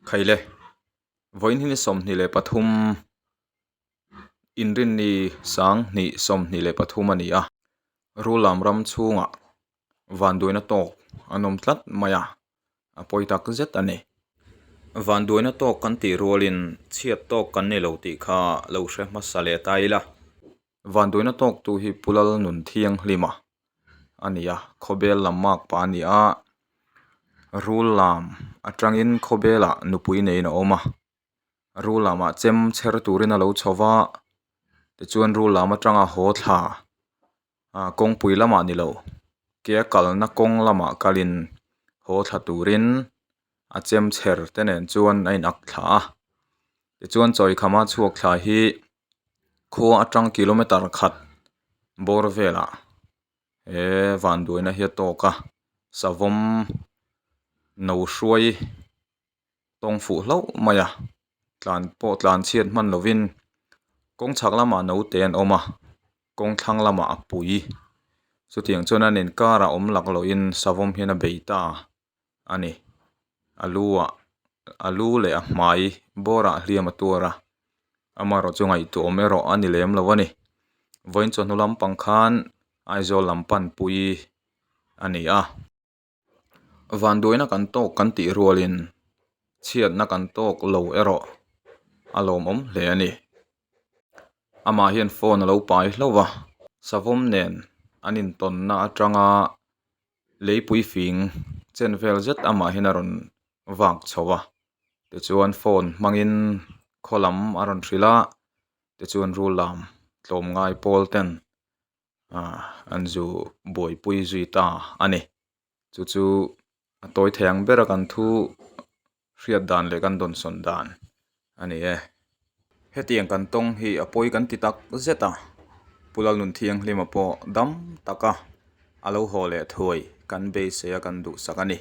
Khaile, vawiin hi ni 23 Inrinni sang hnih 23 a ni a, Rullam ram chhungah vanduaina tawk an awm tlat mai a, a pawi tak zet a ni. Vanduaina tawk kan tih rualin chhiat tawk kan ni lo tih kha lo hre hmasa leh ta ila. Vanduaina tawktu hi Pu Lal Nun Thianghlima a ni a, khawbel lam mak pa a ni a, rul lam atangin khawbelah nupui neiin a awm a, rul lamah chem chher turin a lo chho va, tichuan rul lam atanga haw thla ah kawngpui lamah ni lo ke a kalna kawng lamah kalin haw thla turin a chem chher te nen chuan a in ak thla a, tichuan chawikhama chhuak thla hi. Khua atang kilometer khat bawr velah he vanduaina hi a tawk a savawm no hruai tawng fuh hlauh mai a tlan pawh tlan chhiat hman lovin kawng chhak lamah naute an awm a kawng thlang lamah a pui chutiang chuan an inkarah awm lak lohin savawm hian a bei ta a ni a lu ah a lu leh a hmai bawrah hliam a tuar a amaherawh chu ngaihtuah awm erawh a ni lem lo a ni vawiin chawhnu lampang khan Aizawl lam panpui a ni a vanduaina kan tawk kan tih rualin chhiatna kan tawk lo erawh a lawmawm hle a ni amah hian phone a lo pai hlauh va savawm nen an intawnna atanga. Leipui fing chen vel zet amah hian a rawn vak chho a tichuan phone hmangin khaw lam a rawn hrilh a tichuan rul lam tlawmngai pawl ten ah an zu buaipui zui ta a ni chu chu a tawi thei ang ber a kan thu hriat dan leh kan dawnsawn dan a ni e. Hetiang kan tawng hi a pawi kan ti tak zet a, Pu Lalnun Thianghlima pawh dam taka a lo haw leh thuai kan beisei a kan duhsak a ni.